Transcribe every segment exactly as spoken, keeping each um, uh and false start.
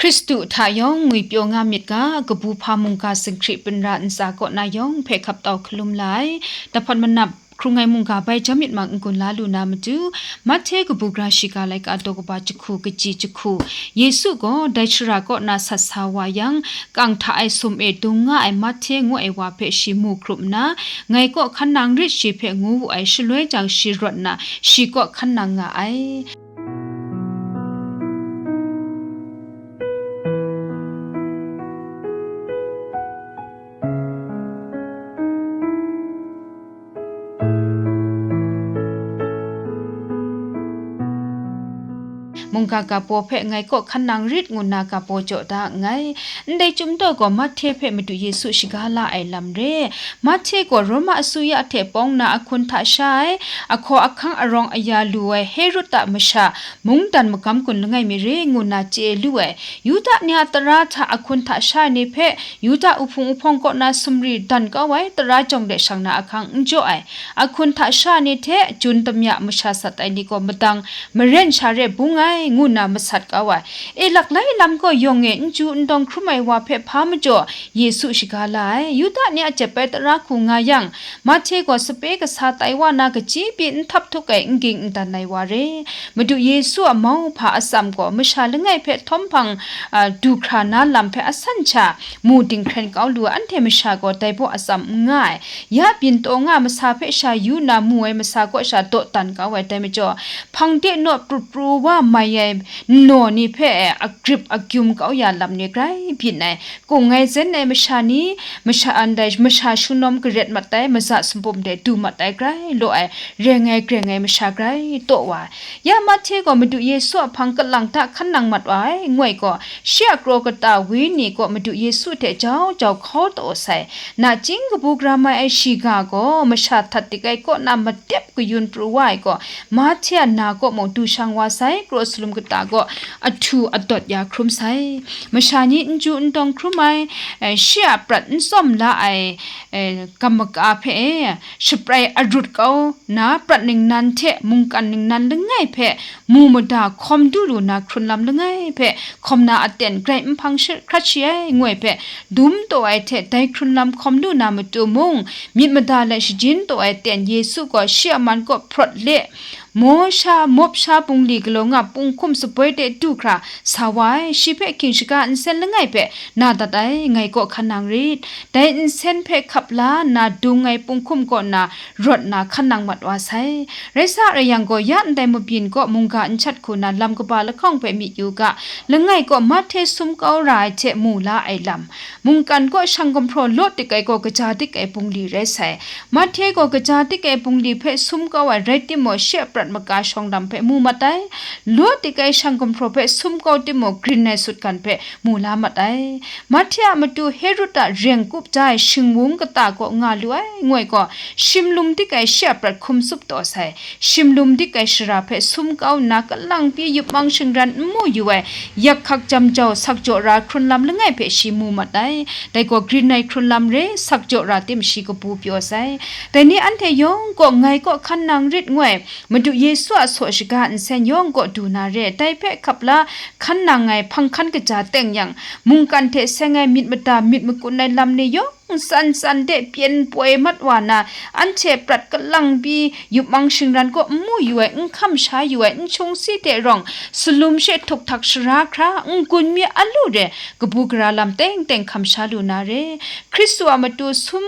Hkristu hta yawng ngwipyaw nga myit ga, kabu hpa mungga singhkri pinra ntsa kaw na yawng hpe hkap tau hkalum la ai. Dahpawt manap hkrung ai mungga bai jam myit mang n-gun la lu na matu, Mahte kabu gara shiga laika daw kaba jahku kaji jahku, Yesu gaw dai shara kaw na sat sa wa yang, kang hta ai sum e dung nga ai Mahte ngu ai wa hpe shi mu hkrup nna, ngai kaw hkan nang rit shi hpe ngu wu ai, shaloi jang shi rawt nna, shi kaw hkan nang nga ai. Mungga ga baw hpe ngai kaw hkan nang rit ngu nna ga baw jaw da nngai. Ndai chyum daw gaw Mahte hpe Madu Yesu shaga la ai lam re. Mahte gaw Roma asuya hte pawng na ahkun hta sha ai, ahkaw ahkang arawng aya lu ai Herod a masha, mungdan magam gun langai mi re ngu nna chye lu ai. Yuda ni a tara hta ahkun hta sha ai ni hpe Yuda uhpung uhpawng kaw na sumri dan kau ai, tara jawng de shang na ahkang n jaw ai. Ahkun hta sha ai ni hte jun damya masha sat ai ni gaw madang maren sha re bung ai, ngu nna masat kau ai. E laklai lam gaw yawng e n ju n dawng hkrum ai wa hpe hpa majaw Yesu shaga la ai. Yuda ni a jep ai tara hku nga yang, Mahte gaw sape kasa tai wa na kaji pyi n htap htuk ai n ging n dan ai wa re. Madu Yesu a mau hpa atsam gaw masha langai hpe htawm hpang, a, du hkra na lam hpe asan sha mu dinghkren kau lu ai, anhte masha gaw dai baw atsam n nga ai. Ya byin taw nga masa hpe sha yu nna mu ai masa kaw sha dawdan kau ai, dai majaw, hpang de naw prut pru wa mai ai nnaw ni hpe agrip agyum kau ya lam ni grai byin ai. Kung ai zen ai masha ni, masha ndai masha shanglawm garet mat ai, maza sumpum de du mat ai grai law ai, reng ai greng ai masha grai taw wa ai. Ya Mahte gaw Madu Yesu a hpang kalang hta hkan nang mat wa ai, ngu ai gaw, shi a kraw kata wenyi gaw Madu Yesu hte jau jau hkau taw sai. Nachying kabu gara mai ai shiga gaw masha htat dik ai kaw na matep kayun pru wa ai gaw, Mahte a na kaw mung du shang wa sai, kraw salum kata gaw ahtu adawt ya hkrum sai. Masha ni n ju n dawng hkrum ai, eh, shi a prat n tsawm la ai, eh, kam maka hpe, eh, shaprai arut kau na, prat ningnan hte mungkan ningnan langai hpe mu mada hkawm du lu na hkrun lam langai hpe hkawm na aten grai n hpang shi-, hkrat shi ai, ngu ai hpe dum taw ai hte dai hkrun lam hkawm lu na matu mung, myit mada let shajin taw ai aten Yesu gaw shi a man kaw hprawt le, maw sha, mawp sha bungli galaw nga punghkum sapoi de du hkra sa wa ai, shi hpe hkying shaga nsen langai hpe na dat ai, ngai kaw hkan nang rit. Dai nsen hpe hkap la nna dung ai punghkum kaw na rawt na hkan nang mat wa sai. Rai sa rai yang gaw, ya ndai mabyin kaw mungga n shat hku na lam kaba lahkawng hpe myit yu ga, langai kaw Mahte sum kau ra ai hte mu la ai lam. Mungkan kaw shang gumhpraw law dik ai gaw kaja dik ai bungli rai sai. Mahte gaw kaja dik ai bungli hpe sum kau ai rai timung, shi a prat maka shawng lam hpe mu mat ai. Law dik ai shang gumhpraw hpe sum kau timung, grin ai sutgan hpe mu la mat ai. Mahte a matu Herod a reng kup ja ai shingwung kata kaw nga lu ai, ngu ai gaw, shim lum dik ai shi a prat hkum tsup taw sai. Shim lum dik ai shara hpe sum kau nna, kalang pyi yup mang shingran n mu yu ai, yak hkak jam jau sak jaw ra hkrun lam langai hpe shi mu mat ai. Dai gaw grin ai hkrun lam re, sak jaw ra tim shi kabu pyaw sai. Dai ni anhte yawng kaw ngai kaw hkan nang rit, ngu ai, Madu Yesu a saw shaga nsen yawng kaw du na re, dai hpe hkap la hkan nang ai hpang hkan kaja teng yang, mungkan hte seng ai myit mada myit makun ai lam ni yawng tsan tsan de pyen poi mat wa na, anhte prat kalang pyi yup mang shingran kaw n mu yu ai, n hkam sha yu ai, n hkyung si hte rawng, salum she htuk htak shara hkra, n gun mi a lu re, kabu gara lam teng teng hkam sha lu na re. Hkristu a matu sum,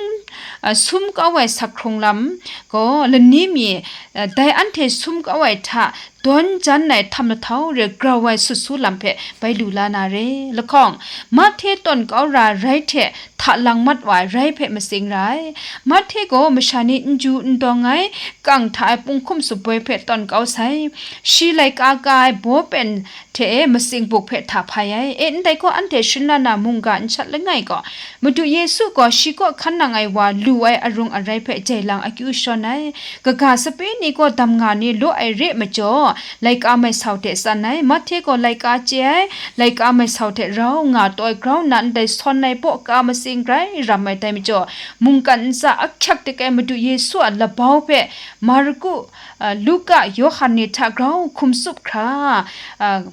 a, sum kau ai sak hkrung lam gaw, lani mi, a, dai anhte sum kau ai hta dawn jan ai htam lahtau re grau ai sut su lam hpe bai lu la na re. Lahkawng, Mahte tawn kau ra rai hte hta lang mat wa ai rai hpe matsing ra ai. Mahte gaw masha ni n ju n dawng ai, kang hta ai punghkum sapoi hpe tawn kau sai. Shi laika ka ai baw pen hte e matsing buk hpe hta hpai ai. E, ndai gaw anhte shun la na mungga n shat langai gaw, Madu Yesu gaw shi kaw hkan nang ai wa lu ai arung arai hpe jai lang akyu shawn ai. Kaga sape ni gaw dam nga ni law ai re majaw, laika mai sau hte tsan ai. Mahte gaw laika chye ai, laika mai sau hte rau nga taw ai grau nna ndai sawn ai baw ka matsing grai ram ai, dai majaw, mungkan ntsa ahkyak dik ai Madu Yesu a labau hpe Marku, a, Luka, Yawhan ni hta grau hkum tsup hkra, a,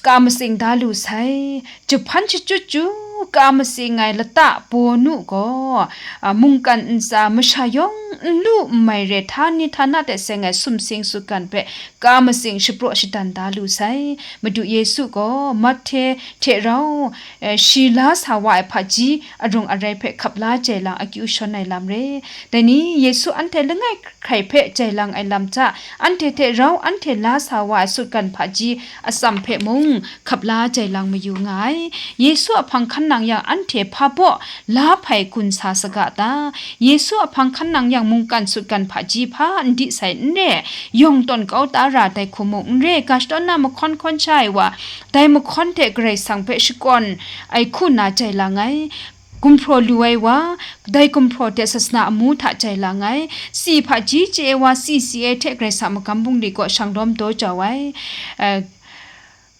ka matsing da lu sai. Jahpan shachyut chyu ka matsing ai lata bawnu gaw, a, mungkan ntsa masha yawng n lu n mai re, htani htana de seng ai sumsing sutgan hpe ka matsing shapraw shadan da lu sai. Madu Yesu gaw Mahte hte rau, e, shi la sa wa ai hpaji arung arai hpe hkap la jai lang akyu shawn ai lam re. Dai ni, Yesu anhte langai hkrai hpe jai lang ai lam hta, anhte hte rau anhte la sa wa ai sutgan hpaji atsam hpe mung hkap la jai lang mayu nga ai. Yesu a hpang hkan nang yang, anhte hpa baw la hpai gun sa saga ta? Yesu a hpang hkan nang yang, mungkan sutgan hpaji hpa n di sai n re, yawng tawn kau ta ra dai hku mung n re, ga shadawn na mahkawn hkawn sha ai wa, dai mahkawn hte Karai Kasang hpe shakawn ai hku na jai lang ai. Gumhpraw lu ai wa, dai gumhpraw hte sasana amu hta jai lang ai. Si hpaji chye ai wa, si si ai hte Karai Kasang magam bungli kaw shang lawm daw jau ai. Eh,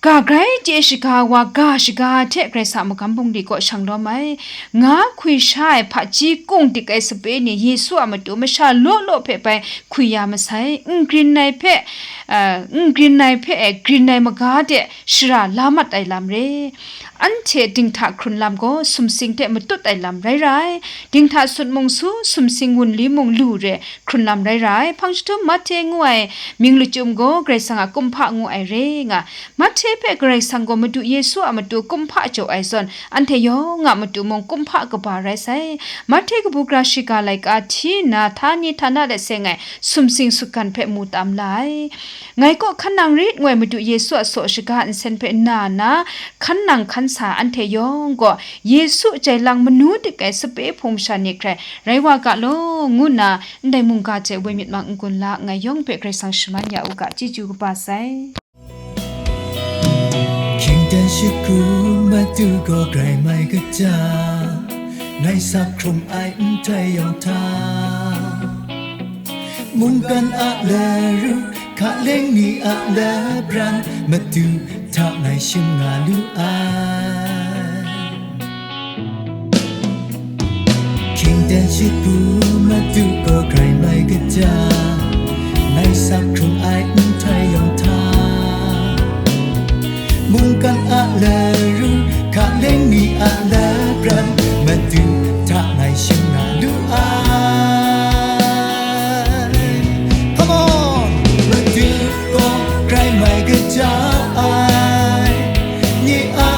ga grai chye shaga ai wa, ga shaga ai hte Karai Kasang magam bungli kaw shang lawm ai. Nga hkwi sha ai hpaji kung dik ai sape ni Yesu a matu masha law law hpe bai hkwi ya masai, n grin ai hpe, eh, n grin ai hpe, eh, grin ai maga de shara la mat ai lam re. Anhte dinghta hkrun lam gaw sumsing hte matut ai lam rai ra ai. Dinghta sut mung su, sumsing wunli mung lu re hkrun lam rai ra ai. Hpang jahtum Mahte ngu ai mying lachyum gaw Karai Kasang a kumhpa ngu ai re nga. Mahte hpe Karai Kasang gaw Madu Yesu a matu kumhpa jaw ai zawn, anhte yawng a matu mung kumhpa kaba rai sai. Mahte kabu gara shiga laika hti nna, htani htana de seng ai sumsing sutgan hpe mu tam la ai. Ngai kaw hkan nang rit ngu ai Madu Yesu a saw shaga nsen hpe na nna, hkan nang hkan sa anhte yawng gaw, Yesu jai lang manu dik ai sape hpung masha ni hkrai rai wa ga law, ngu nna ndai mungga hte woi myit mang n-gun la nngai yawng hpe Karai Kasang shaman ya u ga, chyeju kaba sai. Hkying dan shut hku Madu gaw grai mai kaja, ngai sa hkrung ai nhtoi yawng hta, mungkan a laru, hkaleng ni a labran, Madu hta ngai shim nga lu ai. Hkying dan shut hku Madu gaw grai mai kaja, ngai sa hkrung ai nhtoi yawng hta, mungkan a laru, hkaleng ni a labran, Madu hta ngai shim nga lu ai. Come on! Madu gaw grai mai kaja ai, nye a